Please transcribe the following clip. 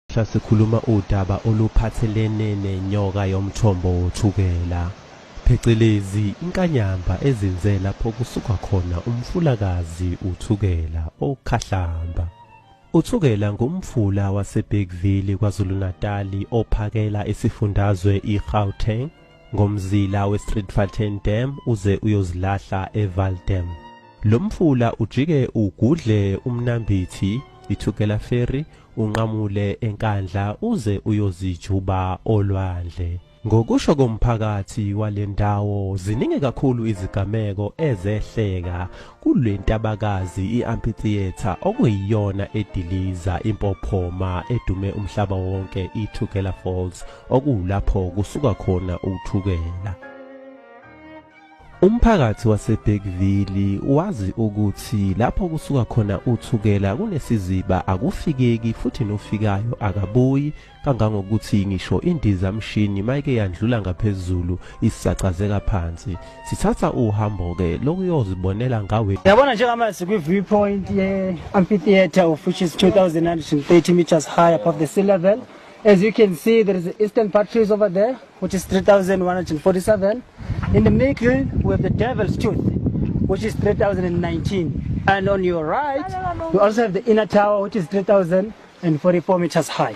Sikhuluma udaba oluphathelene nenyoka yomthombo woThukela, phecelezi inkanyamba ezinze lapho kusuka khona umfulakazi uThukela oKhahlamba. UThukela ngumfula waseBergville KwaZulu-Natali ophakela isifundazwe iGauteng ngomzila weStrietfontein Dam uze uyozilahla eVaal Dam. Lo mfula ujike ugudle uMnambithi, iThukela Ferry, unqamule eNkandla uze uyozijuba olwandle. Ngokusho komphakathi wale ndawo, ziningi kakhulu izigameko ezehleka kule ntabakazi i-amphitheatre okuyiyona ediliza impophoma edume umhlaba wonke iThukela Falls okulapho kusuka khona uThukela. Umphakathi waseBergville wazi ukuthi lapho kusuka khona uThukela kunesiziba akufikeki futhi nofikayo akabuyi kangangokuthi ngisho indizamshini mayike yandlula ngaphezulu isacazeka phansi. Sithatha uhambo-ke lokuyozibonela ngawe. Yabona njengamanje sikwi-viewpoint ye-amphitheatre of which is 2,930 meters high above the sea level. As you can see, there is the Eastern Buttress over there, which is 3,147. In the middle, we have the Devil's Tooth, which is 3,019. And on your right, we also have the Inner Tower, which is 3,044 meters high.